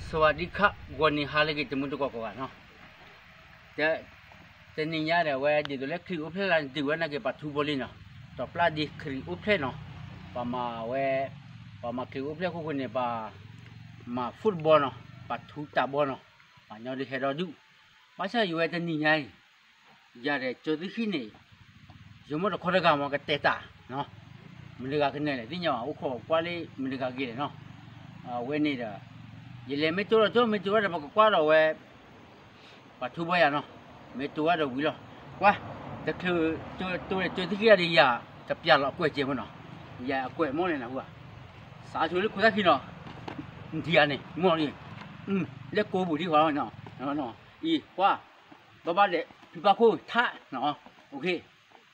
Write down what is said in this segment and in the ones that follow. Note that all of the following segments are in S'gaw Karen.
စဝးဒံခး ဂီၤနံၤဟါလၢအဂ့ၤ တမုၢ်တကိးကိးဂၤနီၤ, တနံၤညါဒီး အဝဲဒ်သိးလၢခရံာ်အိၣ်ဖျဲၣ်လၢနတုၤဝဲနာ်က့ၤ ပှၤထူဘိလံနီၤ, ဒီးပျၢ်ဒ့ခရံာ်အိၣ်ဖျဲၣ်နီၤ, ပှၤမၤဝဲ, ပှၤမၤခရံာ်အိၣ်ဖျဲၣ်အခိၣ်ဃိန့ၣ် ပှၤမၤ football နီၤ, ပှၤထူတၢ်ဘီနီၤ, ပှၤညီဒုးဟဲဒီဒူၣ်, ဘၣ်ဆၣ်ယဝဲတနံၤညါအံၤ ယၤဒီးကၠိသ့ၣ်ခံန့ၣ် ယမိၢ်တခီတဂၤမ့ၢ်ကတဲတၢ်, မတၤတဂၤကနၢၤလဲၣ် သ့ၣ်ညါဘၣ် အိၣ်ခိးကွၢ်လၢမတၤတဂၤဂ့ၤလဲၣ်နီၤ, အဝဲန့ၣ်ဒီး ယလဲၤမ့ၢ်တိၢ်ဒီးတိၢ် မ့ၢ်တိၢ်ဝဲဒီး ပကကွၢ်ဒီးဝဲ ပှၤထူဘီယၤနီၤ, မ့ၢ်တိၢ်ဝဲဒီးဝံၤလီၤ, ကွၢ်, တချုး တိၢ်ဝဲကၠိသ့ၣ်ခံဂၤဒီးယၤ တပျၢ်လီၤအကွဲးကဲမ့ၢ်နီၤ, ယၤအကွဲးမ့ၢ်န့ၣ်နဟူဧါ, စးထီၣ်လၢခိသၣ်ခံနီၤ, နထံၣ်ဧါန့ၣ် မ့ၢ်န့ၣ်, လၢကိးပူၤဒံးဃီနီၤ, အံၤ ကွၢ် ဘၣ်ဘၣ်ဒီး ဖံဘၣ်ခိၣ်ထးနီၤ,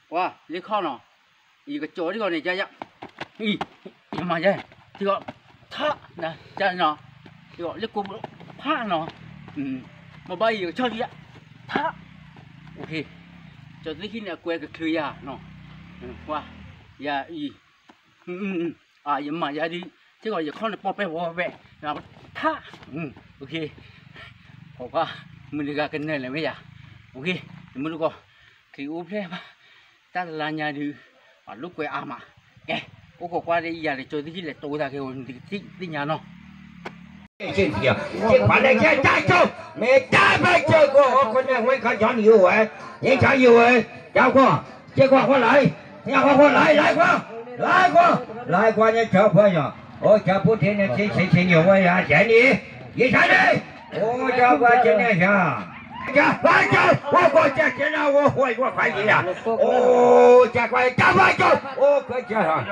ကွၢ် လၢခီနီၤ, ယကကၠီၤထံဂီၤန့ၣ် ယၤယၤ, အံၤ ယမၤယဲ, ထံဂီၤ ထး, ယၤနီၤ, ထံဂီၤလၢကိးပူၤ ဖးနီၤ, ဘၣ်ဘၣ်အံၤ ယကဆီၣ်ထံယၤ, ထး, ကၠီသ့ၣ်ခံန့ၣ် အကွဲးကချုးယၤနီၤ, ကွၢ် ယၤအံၤ ယမၤယၤဒုး ထံဂီၤ ယခီၣ်န့ၣ် ပီၣ်ပဲၣ်ဝီပဲၣ်, ထး, ခိးကွၢ် မုၢ်တဂၤကနၢၤလဲၣ်မ့ၢ်ယၤ, တမုၢ်တကိး ခရံာ်အိၣ်ဖျဲၣ်ဘၣ်, တၢ်တလါညါဒုး ပှၤလိာ်ကွဲအါမး, ကဲ အိၣ်ခိးကွၢ်ဒီးယၤဒီးကၠိသ့ၣ်ခံလဲၤတိၢ်တၢ်က့ၤ နကသ့ၣ်ညါနီၤ 这块来这大酒，没打白酒过，我可能会看见你有哎，人家有哎，家伙，这块过来，这块过来，来过，来过，来过，你这朋友，我这不天天天天天有我呀，见你，一下你，我这我今天想，这白酒，我过这现在我会我快递了，哦，这块大白酒，我快接上。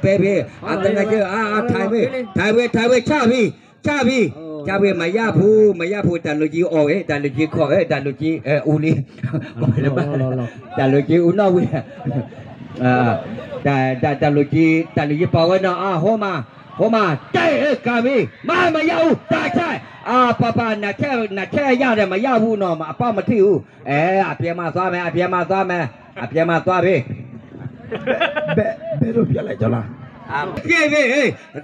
ပဲဖဲ အတငါက့ အ အ ထိုင်ဝဲ ထိုင်ဝဲ ထိုင်ဝဲ ချာပြီ ချာပြီ ချာပြီ မရဘူး မရဘူး တၢ်လူၤက့အီၣ်ဝဲ တၢ်လူၤက့ခီၣ်ဝဲ တၢ်လူၤက့အူလံ တၢ်လူၤက့အူနီၣ်ဝံၤ တၢ်လူၤက့ တၢ်လူၤက့ပာ်ဝဲနီၤ အ ဟိမး ဟိမး တဲ ကၢ်မံ မၤ မရဘူး တၢ်ဆဲ အ ပၢ်ပၢ် နဆဲ နဆဲယၤဒီး မရဘူးနီၤ အပၢ်မထံၣ်ဘူး အဲ အပြဲမၤသွါမဲ အပြဲမၤသွါမဲ အပြဲမၤသွါဖဲ ဘဲ ဘဲ ဘဲလို့ပြောလိုက်တော့လား ကဲဖဲ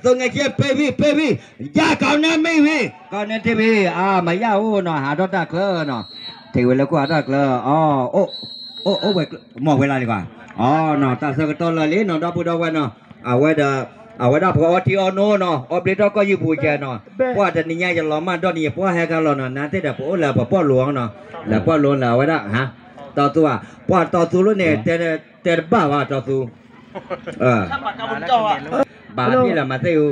သူငယ်ချင်း ပဲဖဲ ပဲဖဲ ယၤ ကောင်းနေမင်းဖဲ ကောင်းနေတဖဲ အ မရဘူးနီၤ ဟးထီၣ်တၢ်ကျၢၤနီၤ ထံၣ်ဝဲလၢကွၢ်တၢ်ကျၢၤ အ အိၣ် အိၣ်ဝဲ မီၢ်ဝဲလၢန့ၣ်ကွၢ် အနီၤ တၢ်ဆၢကတီၢ်လၢာ်လံနီၤ ဒီပုၢ်ဒီဝဲၢ်နီၤ အဝဲဒီး အဝဲဒၣ်ပှၤအီထံအီနိနီၤ အီဘျ့ထီၣ်ကီၢ်ယူၢ်ပူၤကဲနီၤ ပှၤတနံၤညါယလီၤမၢ်ဒီးန့ၣ် ယပှၢ်ဟဲခါလီၤနီၤ နၤသ့ၣ်ဒီးပအိၣ်လၢပပီၣ်လိၤအီၤနီၤ လၢပီၣ်လိၤလၢအဝဲဒၣ် ဟါ တီသူဧါ ပှၤတီသူလိၤန့ၣ် တဲတဘၣ်ဘၣ်တီသူ ဘၣ်ဟးဖံၣ်လၢမၤသ့ၣ်အူ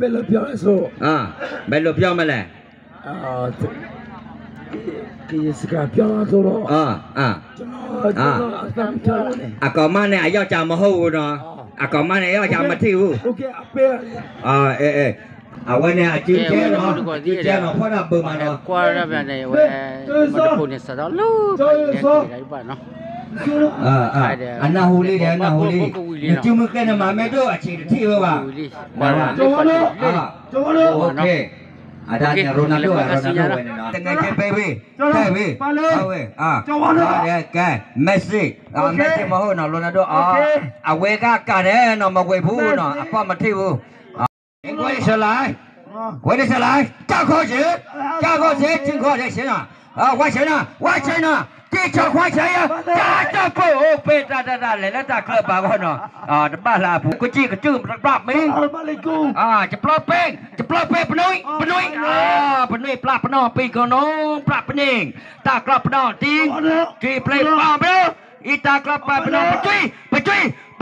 ဘဲလိာ်ပျီမလဲၣ် အ အ အ အ အ အကီၤမါန့ၣ် အယီၢ်ကၢမဟိၣ်အူနီၤ အကီၤမါန့ၣ် အယီၢ်ကၢမထံၣ်အူ အဝဲန့ၣ် အစုကဲနီၤ အစုကဲနီၤ ဖီၣ်တၢ်ဘၢမးနီၤ ကွၢ်ဝဲ မတဖိန့ၣ် စးထီၣ်လၢ ဘၣ်နီၤ အနၢ်ဟူလံဒီး အနၢ်ဟူလံ နစုမုၢ်ကျဲန့ၣ် မၤမဲဒိၣ်အဆံးတထံၣ်ဝဲဘၣ် အတၢ်န့ၣ် Ronaldo ဝဲ Ronaldo ဝဲန့ၣ်နီၤ တနံၤကဲ ပဲဝံ ပဲဝံ အဝဲ ကဲ Messi Messi မဟိၣ်နီၤ Ronaldo အဝဲကကးဒဲးနီၤ မဝဲၢ်ဖူနီၤ အပီၣ်မထံၣ်ဖူ ဝဲစလၢ် ဝဲစလၢ် တၢ်ခီၣ်စ့ တၢ်ခီၣ်စ့ ထံခီၣ်စ့နီၤ ဝဲစ့နီၤ ဝဲစ့နီၤ တံၢ်ဆီခွါစ့ယၤ တၢ်တၢ်ပိၢ်အိၣ်ပ့ၤတၢ်တၢ်တၢ်လဲၤလၢတၢ်ချၢဘၣ်ဂီၢ်နီၤ တဘၣ်လၢအပူၤ ကစံၣ်ကစူၣ်တဘျီမ့ၢ် တဘျီပ့ၤ တဘျီပ့ၤ ပနွံ ပနွံ ပနွံ ပျၢ်ပနီၣ် ပံၤကနီ ပျၢ်ပနံၣ် တၢ်ကျီၢ်ပနီၣ် တံၢ် တံၢ်ပျဲၢ်ပျၢ်ဘျၢ အံၤတၢ်ကျီၢ်ပှၤပနီၣ် ပ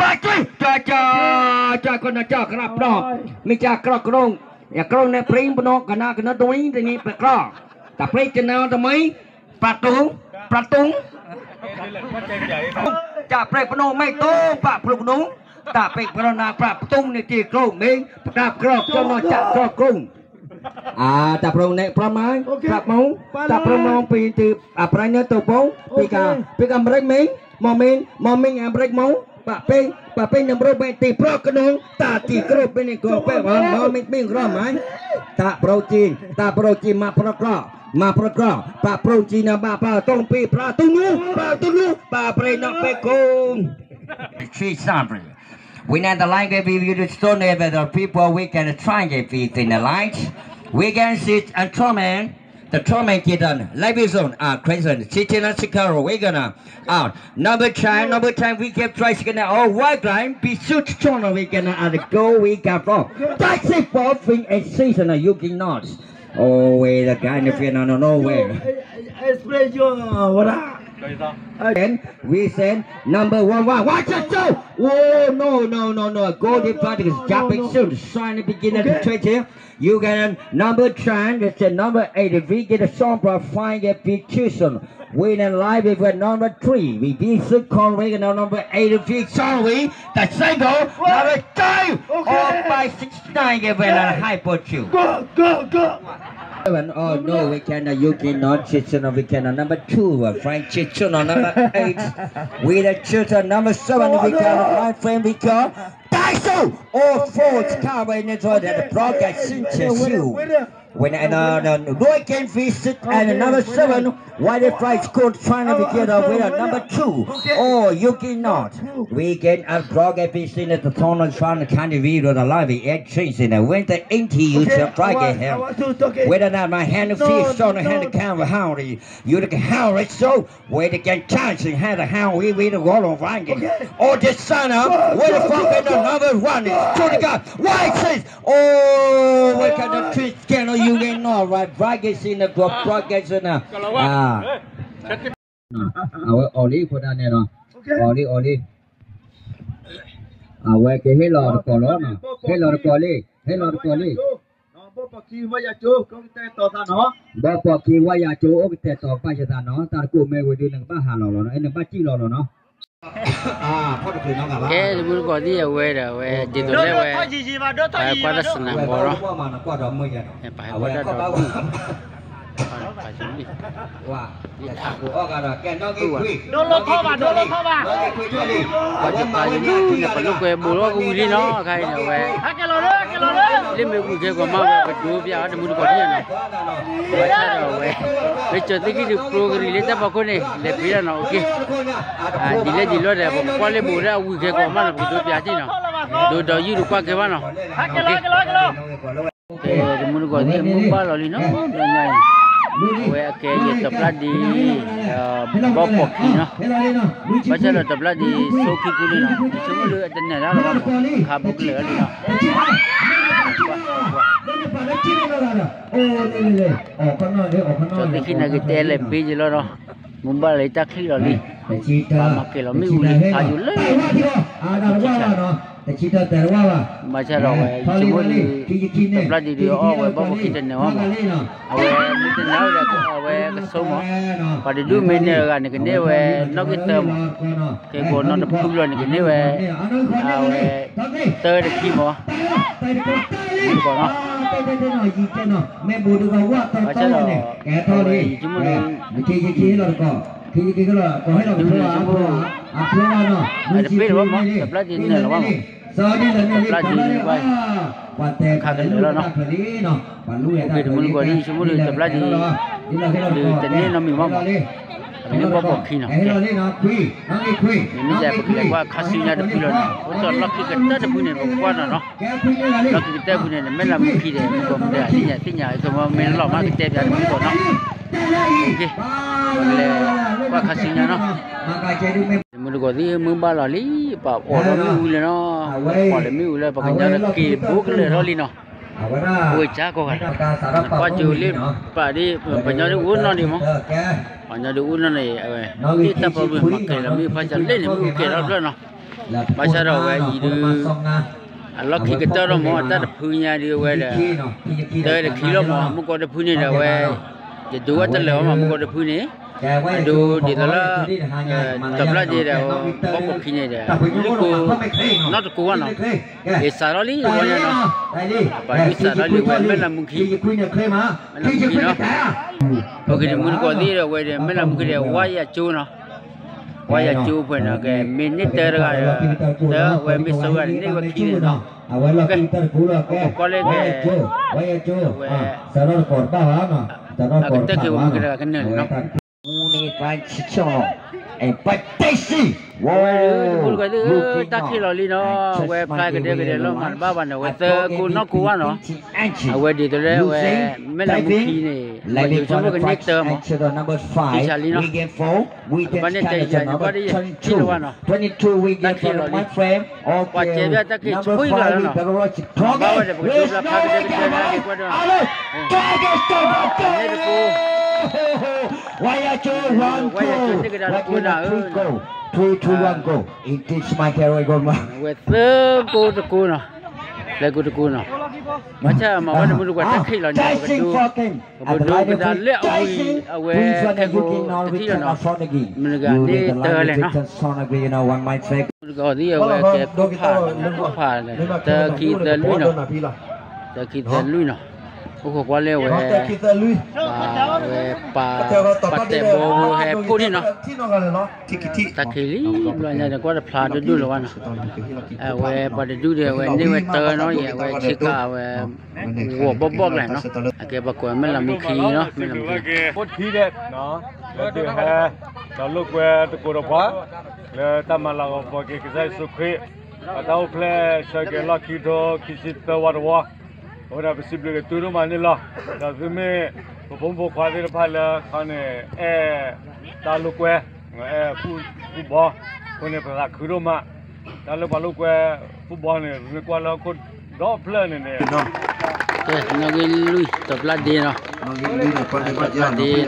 ကၠွံၣ် ပကၠွံၣ် ပကၠွံၣ် ကၠီ ကၠီ ကၠီ ကနီၣ် ကၠီ ကြၢးပနီၣ် မ့ၢ်ကၠီ ကြၢးကြိုး ကြၢးကြိုးန့ၣ် ပြင်းပနီၣ် ကနၣ် ကနၣ် တဝံၤ တနံၤ ပကြၢး တၢ်ပြင်း ကနၣ် တမံၤ ပှၤတူင် ပှၤတူင် တၢ်ပြင်းပနီၣ် မ့ၢ်တူင် ပှၤဖျိကနူ တၢ်ပြင်းပနီၣ် နၢ် ပှၤပတူင်န့ၣ် တံၢ်ကြိုး မ့ၢ် ပကြၢးကြိုး နီၢ် ကၠၢ် ကြၢးကြိုး အတၢ်ပြိၣ်န့ၣ် ပြၢ်မၤ ပြၢ်မီ တၢ်ပြိၣ်မီ ပံၤတံၢ် အပြၢ်န့ၣ်တိၢ်ပူၤ ပံၤက ပံၤက break မ့ၢ် မီၢ်မ့ၢ် မီၢ်မ့ၢ် အ break မီ ပှၤပ့ၢ် ပှၤပ့ၢ်န့ၣ် break မ့ၢ်တံၢ်ပြိၣ်ကနူ တၢ်တံၢ်ကြိုး ပ့ၢ်န့ၣ် ကြိုးပဲၣ်ဝဲ မီၢ်မ့ၢ်မ့ၢ်ကြိုးမၤ တၢ်ပြိၣ်ကံ တၢ်ပြိၣ်ကံ မၤပြိၣ်ကြိုး မၤပြိၣ်ကြိုး ပှၤပြိၣ်ကံန့ၣ် ဘၣ်ပှၤတူင်ပံၤ ပှၤတူင်နူ ပှၤတူင်နူ ပှၤပြ့ၣ်နီၣ်ပဲၣ်ကိၣ် ဆံစၢ်ပြ့ၣ် We need the line, we, we, we just don't know whether people, we can try and get in the light. We can see a tournament, the tournament get done. Live is on, uh, Crescent, City, Chicago, we're gonna, uh, number ten, number ten, we can try to get all white line, be shoot corner, we can, uh, the goal, we got from. That's it for thing and season, uh, you cannot. Oh, wait, the guy in the field, no, no, no way. Explain your, what up? And we send number one, one, watch it, go! Oh, no, no, no, no. Golden Platypus jumping soon. Sign the beginning of the trade here. You get number ten, it's a number eight. If we get a song for flying a big chisel. Winning live with number three. We be so called number eight. If we sorry, the single, number two. All by six. Nine, give it a high for you. Go, go, go. Seven, oh no, we cannot, you cannot, Chichino, we cannot. Number two, uh, Frank Chichino, number eight. We the children, number seven, we got my friend, we got Daiso. Oh, four, it's car right next door, the block at Sinchas, you. When and uh, the Roy can visit and number seven, why the flight scored trying to get away at number two. Oh, you cannot. We can unblock everything at the corner trying to kind of read the live at changing the winter into you to try get help. Whether or not my hand feels on the hand camera, how do you, you look how it's so, where they can chance and have a how we read the wall of ranking. Oh, the son of, where the fuck is the number one? It's to the God. Why it says, oh, we got the Cristiano, you ain't all right. Braggers in the block, braggers in the, ah. အဝဲအီၣ်လံ ဖိဒၣ်နဲၣ်နီၤ, အီၣ်လံ အီၣ်လံ, အဝဲကဟ့ၣ်လီၤတကိးလီၤနီၤ, ဟ့ၣ်လီၤတကိးလံ, ဟ့ၣ်လီၤတကိးလံ, ဘီပိာ်ခံဝါယၤကၠိ အိၣ်ကတဲာ်ကတီၤသးနီၤ, ဘီပိာ်ခံဝါယၤကၠိ အိၣ်ကတဲာ်ကတီၤဘၣ်ယသးနီၤ, တၢ်တကိးမ့ၢ်ဝံၤဒုး နကဘၣ်ဟးလီၤလီၤနီၤ, နကဘၣ်စံၣ်လီၤလီၤနီၤ. ကဲ တမူတကိးသ့ၣ်အဝဲဒီး အဝဲဒ်သိးလၢဝဲ ပှၤကွၢ်တၢ်စနၢၤဘီနီၤ, ပှၤဟဲကွၢ်တၢ်ဒီး ပှၤဒိၣ်လီၤထီၣ်ဘၣ် ဒိၣ်လီၤထီၣ်ဘၣ်, ပှၤလိာ်ကွဲဘိးလီၤကဝံၤလံနီၤ, အခါအံၤန့ၣ် အဝဲ လၢမ့ၢ်ဝံၤကဲကီးမးဝဲ ပကဒိးပျးအီၤ တမူတကိးသ့ၣ်နီၤ, ဘၣ်ဆၣ်ဒီးအဝဲ မ့ၢ်ကၠီၤသ့ၣ်ခံဒုး ပြိကရံၣ်လၢတၢ်ဖီခိၣ်န့ၣ် လဲၤဖံးဒၣ်နီၤ, အက့ၢ် ဒ်လဲၣ်ဒ်လဲၣ်ဒီး ပကွၢ်လၢဘိးလၢအဝံၤကဲကီးမးနီၤ ပကဒိးပျးသ့ၣ်နီၤ, ဒိးဒီးယုၢ်ဒုးကွၢ်ကဲဘၣ်နီၤ, တမူတကိးသ့ၣ် မုၢ်ဘၣ်လီၤလံနီၤ, လၢညါအံၤ အဝဲအကဲယတပျၢ်ဒ့ ဘီပိာ်ခံနီၤ, ဘၣ်ဆၣ်ဒီးတပျၢ်ဒ့ဆိခံကူလံနီၤ, ဆိကမိၣ်လၢအတနဲၣ်ဒၣ်လီၤဘၣ်မး ခါဘူးကလၢာ်လံနီၤ, ကၠီၤသ့ၣ်ခံန့ၣ်ကတဲလဲၤဘ့ယလီၤနီၤ, မုၢ်ဘၣ်လီၤလံတၢ်ချံလီၤလံ, ပှၤမၤကဲၤလီၤမ့ၣ်အူလံ ဖးယိၤလၢ ဘၣ်ဆၣ်ဒီးဝဲ ဆိကမိၣ်ဒုး တပျၢ်ဒ့ဒုးအီၣ်ဝဲဘီပိာ်ခံတနဲၣ်ဝဲမး, အဝဲမ့ၢ်တနဲၣ်ဝဲဒီး အဝဲကဆိကမိၣ်, ပှၤတဒူၣ်မ့ၢ်နဲၣ်တဂၤန့ၣ် ကန့ၢ်ဝဲ နီၣ်ဂံၢ်သၢမး, ကဲကိးနီတဖုလီၤန့ၣ် ကန့ၢ်ဝဲ အဝဲ သၢတခံမး, မုၢ်တကိးနီၤ, ဘၣ်ဆၣ်ဒီး အဝဲယဆိကမိၣ်ဒုး ယဆိကမိၣ်ဒုး တပ့ၢ်လီၤဘၣ်မး တပျၢ်ဒ့န့ၣ်လီၤဘၣ်, တပျၢ်ဒ့န့ၣ်ဘၣ်, ခးကလၢာ်လီၤနီၤ, တမူတကိးသ့ၣ် ယဆိကမိၣ်ဒုး တပျၢ်ဒ့ ဒုးတန့ၢ်နီတမံၤဘၣ်မး, အန့ၣ်ဘီပိာ်ခံနီၤ, မ့မ့ၢ်ယဲ ပကလဲၤကွၢ်ခါဆူညါတဖုလီၤနီၤ, အိၣ်တ့ၢ်လီၢ်ခံကတၢၢ်တဖုန့ၣ် ပကကွၢ်နီၤနီၤ, လီၢ်ခံကတၢၢ်တဖုန့ၣ် မဲၢ်လးမူခံဒီး မုၢ်ကိးမတၤသ့ၣ်ညါသ့ၣ်ညါ ကမ့ၢ်လီၤမးကတဲပၠးတမူတကိးနီၤ, ပကလဲၤကွၢ်ခါဆူညါနီၤ. တမူတကိးသ့ၣ် မုၢ်ဘၣ်လီၤလံ ပှၤအိၣ်ဒီးမ့ၣ်အူလၢနီၤ, ပှၤအိၣ်ဒီးမ့ၣ်အူလၢ ပှၤကညီဒီးက့ၤဘူးကလၢာ်ထီၣ်လံနီၤ, အိၣ်ဝဲကၢ်ကိးဂၤ, ကွၢ်ကၠိလၢပာ်ဒ် ပှၤကညီဒုးအိၣ်နီၢ်ဒံးမး, ပှၤကညီဒုးအိၣ်နီၢ်န့ၣ် အဝဲ တၢ်ပှၤဝံၤမၤကဲၤလီၤမ့ၣ်အူဖးစၢ်လၢန့ၣ် မ့ၣ်အူကဲၤထီၣ်ဖျၢၣ်နီၤ, ဘၣ်ဆၣ်ဒီးအဝဲအံၤဒုး အလီၢ်ခံကတၢၢ်လီၤမး တၢ်တဖုညါဒုးအဝဲဒီး တၢ်တခံလီၤမး မုၢ်ကီၢ်တဖုန့ၣ်ဒီးအဝဲ ယဒိးဝဲတလၢာ်ဘၣ်မး မုၢ်ကီၢ်တဖုန့ၣ်, အဒိးဒ်သိးလၢ တပျၢ်ဒ့ဒီး ဘီပိာ်ခံန့ၣ်ဒီး လၢကိး နီတကိးဘၣ်နီၤ, အ့ၣ်စးထီၣ်လံတဘျီညါနီၤ, ပှၤဒုးစးထီၣ်လံဝဲ မဲၢ်လးမူခံ, မဲၢ်လးမူခံနီၤ, ပက့ၤတမူတကိးသ့ၣ်ဒီးဝဲဒီး မဲၢ်လးမူခံဒီး ဝါယၤကၠိနီၤ, ဝါယၤကၠိဖဲန့ၣ်ကဲ မ့ၢ်န့ၢ်တၢတဂၤဒီး တၢဝဲမ့ၢ်ဆိဂၤန့ၢ်ဝဲခံန့ၣ်နီၤ, ကဲ ပကကွၢ်လၢကဲ ဝဲ အကတၢၢ်က့ၤဝဲမ့ၢ်ကတဂၤကနၢၤန့ၣ်နီၤ, မူန့ၣ်ပှၤဆံၣ်ဆီၣ်နီၤ, ဝဲတမူတကိးသ့ၣ်ဧၢ တၢ်ခံးလီၤလံနီၤ, အဝဲဖျါကဒဲကဒဲလီၤမၤတဘၣ်ဘၣ်န့ၣ် အဝဲသၢကိးနီၢ်ကိးဝဲနီၤ, အဝဲဒ်သိးလၢအဝဲ မဲၢ်လးမူခံန့ၣ် မၤယိၤဆိကန့ၢ်တၢမး, ထံဆးလံနီၤ, ဘၣ်န့ၣ်တယၤန့ၣ် ဘၣ်ဒ်ယၤထံၣ်လီၤဝဲနီၤ, ပှၤကဲဘၣ်တၢ်က့ၤဆူၣ်လီၤနီၤ, ဘၣ်ဝဲဒီးပကဒိဘျါဖျါကဒဲကဒဲလၢအံၤကွၢ်ဒီး န့ၣ်တကိး ဝဲယၤကၠိန့ၢ်ကဒါကိးနၤဧၢ, ဝဲသၢကိးတကိးနီၤ, သၢကိးတကိးနီၤ, ဘၣ်ဆၣ်မၤဝဲတမူတကိးတၢ်ခံးလီၤန့ၣ် ပကဒိ ပကဒိကဒါလၢအဝံၤ အဝဲခဲကိးတထံၣ်လီၤနီၤ, မုၢ်တဂၤန့ၣ်တၢလဲၣ်နီၤ, မုၢ်တဂၤသံအဝဲကဲခိၣ်ဖးခိၣ်ဖးလၢ သၢခံသၢလွံၢ်နီၤ, သၢခံသၢလွံၢ်နီၤ, အိၣ်ခိးကွၢ်လၢအဝဲ ပှၤ ပှၤတဲာ်ဘီဖိဟဲဖှိၣ်န့ၣ်နီၤ, တၢ်ခံးလံ ဘျီညါဒီးကွၢ်တဖျါဒိၣ်ဒိၣ်လၢၤဘၣ်နီၤ, အဝဲပှၤတဒူၣ်ဒီးအဝဲန့ၢ်ဝဲတၢနီၤ, အံၤအဝဲဆ့ကၤအဝဲ ဂီၤဘီၣ်ဘီၣ်ကျါနီၤ, အကဲပှၤကိးမဲၢ်လးမူခံနီၤ, မဲၢ်လးမူခံ ဖိထံဒဲး လၢဒုးဟဲ ဒီးလိာ်ကွဲတကိးဒီးပှၤ လၢတၢ်မၤလၤကပီၤက့ၤကစၢ်ယ့ၣ်ၡူးခရံာ် အတၢ်အိၣ်ဖျဲၣ်ဆၢက့ၤလီၢ်ခံကထိခံဆံသၢဝီတဝီ, အဃိဒီးပစံးဘျုးက့ၤသုဒိၣ်မးန့ၣ်လီၤ. ဒီးသုမ့ၢ် ပဖိမုၣ်ဖိခွါသ့ၣ်တဖၣ်လၢခီန့ၣ် အဲၣ်တၢ်လိာ်ကွဲ အဲၣ် football အဃိန့ၣ် ပသးခုဒိၣ်မး, တၢ်လၢပှၤလိာ်ကွဲ football န့ၣ် ပမ့ၢ်ကွၢ်လၢဟီၣ်ခိၣ်ဒီဖျၢၣ်န့ၣ်န့ၣ် နီၣ်ဂံၢ်လွံၢ် စီၤပျၢ်ဒ့နီၤ, စီၤပျၢ်ဒ့နီၤ,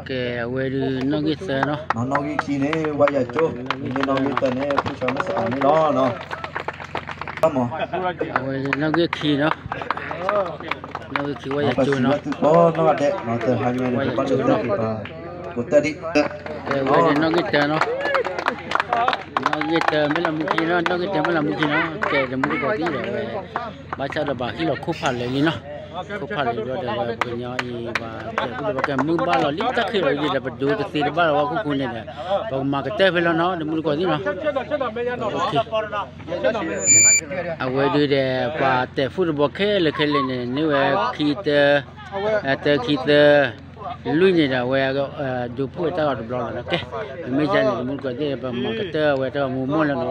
ကဲ အဝဲဒုးနီၣ်ဂံၢ်သၢနီၤ, နီၣ်ဂံၢ်ခံန့ၣ် ဝါယၤကၠိ, မ့ၢ်နီၣ်ဂံၢ်သၢန့ၣ် ဖုဆၢမုၢ်စးအါန့ၣ်လီၤ. အဝဲနီၣ်ဂံၢ်ခံနီၤ, နီၣ်ဂံၢ်ခံဝါယၤကၠိနီၤ, ဝါယၤကၠိနီၤ, ကဲ အဝဲဒုးနီၣ်ဂံၢ်တၢနီၤ, နီၣ်ဂံၢ်တၢ မဲၢ်လးမူခံနီၤ, နီၣ်ဂံၢ်တၢ မဲၢ်လးမူခံနီၤ, ကဲ တမူတကိးသ့ၣ်ဒီးဝဲ ဘၣ်ဆၣ်ဒီးဘၣ်ဟ့ၣ်လီၤခိၣ်ဖးလၢာ်လံနီၤ, ခိၣ်ဖးလၢာ်ဘျီဒီးဝဲပကညီအံၤ ပှၤတဲာ်ခိၣ်ဒီးပှၤကဲမုၢ်ဘၣ်လီၤလံ တၢ်ခံးလီၤလံဒီး ပဒိတသ့တဘၣ်လီၤဝဲခိၣ်ဃိန့ၣ်ဒီး ပကမၤကတၢၢ်ဖဲလီၤနီၤ တမူတကိးသ့ၣ်နီၤ, အဝဲဒုးဒီး ပှၤတဲာ် football ခဲလၢာ်ခဲလၢာ်န့ၣ် န့ၢ်ဝဲခံတၢ တၢခံသၢ လွံၢ်န့ၣ်ဒီး အဝဲ ဒိဖှိၣ်ဝဲတၢ်ဂီၤတဘျီလီၤနီၤ, ကဲ ပမ့ၢ်ယါန့ၣ် တမူတကိးသ့ၣ် ပမၤကတၢၢ်ဝဲတၢ်ဂီၤမူမီၢ်လၢနီၤ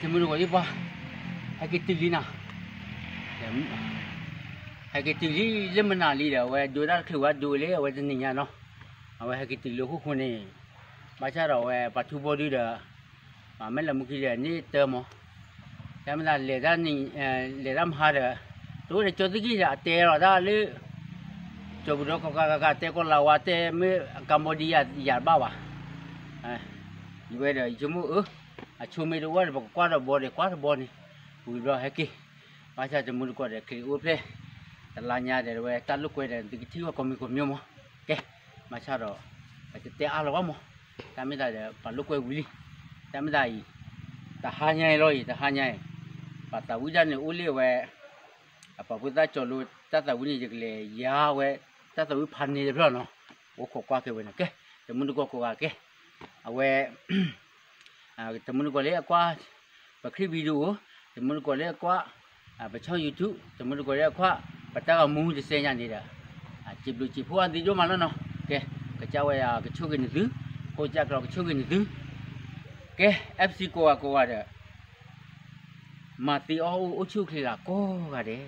တမူတကိးသ့ၣ်ပှၤ ဟဲက့ၤတုၤလံနီၤ, ဟဲက့ၤတုၤလံ လၢမနုၤလံဒီး အဝဲဒိတၢ်တချုးဝဲဒိလၢအဝဲတနံၤညါနီၤ, အဝဲဟဲက့ၤတုၤလၢဟီၣ်ခိၣ်ဃိန့ၣ်, ဘၣ်ဆၣ်ဒီးအဝဲပှၤထူဘီဒုဒီး မဲၢ်လးမူခံဒီးန့ၢ်တၢမး, တၢ်မ့ၢ်သးလဲၤတၢ် လဲၤတၢ်မဟါဒီး တအိၣ်ဒီးကၠိသ့ၣ်ခံဒီး အတဲလီၤတၢ်လၢ ကၠိပူၤဒီးကီၢ်ကးကးကး တဲကီၢ်လၤဝါ တဲမ့ၢ် Cambodia ယၤတဘၣ်ဘၣ်, ယဝဲဒီးယဆိကမိၣ်အၢ အဆိမ့ၢ်တအိၣ်ဒီး ပကကွၢ်ဒီးဘီဒီး ကွၢ်တဘီန့ၣ်, ဝံၤဘျီဟဲက့ၤ, ဘၣ်ဆၣ်တမူတကိးဒီး ချံးအိၣ်ဖျဲၣ် တလါညါဒီး ဝဲတၢ်လိာ်ကွဲဒီး သုကထံၣ်ဝဲကိးမံၤကိးမံၤမး, ကဲ ဘၣ်ဆၣ်ဒီး ပတတဲအါလီၤဘၣ်မး, တၢ်မ့ၢ်သးဒီး ပှၤလိာ်ကွဲဝံၤလံ, တၢ်မ့ၢ်သးအံၤ တဟါညါအံၤလီၤအံၤ တဟါညါအံၤ, ပှၤသးဝံၣ်တၢ်န့ၣ်အိၣ်လၢအဝဲ အပှၤဖိသၣ်ကၠီလိ တၢ်သးဝံၣ်န့ၣ် ယကလဲၤယါဝဲ တၢ်သးဝံၣ်ဖးန့ၢ်တဖျၢၣ်နီၤ, အိၣ်ခိးကွၢ်က့ၤဝဲန့ၣ် ကဲ တမူတကိးကိးဂၤကဲ, အဝဲ တမူတကိးလၢအကွၢ် ပချံၣ် video, တမူတကိးလၢအကွၢ် ပဆီၣ် YouTube, တမူတကိးလၢအကွၢ် ပတၢ်ဂီၤမူတစဲညါန့ၣ်ဒီး စံးဘျုးစံးဖှိၣ်အသးဒိၣ်မးလီၤနီၤ, ကဲ ကစၢ်ဝဲယၤကဆိၣ်ဂ့ၤနသု, ကစၢ်ကျီကဆိၣ်ဂ့ၤနသု, ကဲ FC ကိးဂၤကိးဂၤဒီး မၤသ့အီၣ်အိၣ်ဆူၣ်အိၣ်ချ့လၢကိးဂၤဒဲး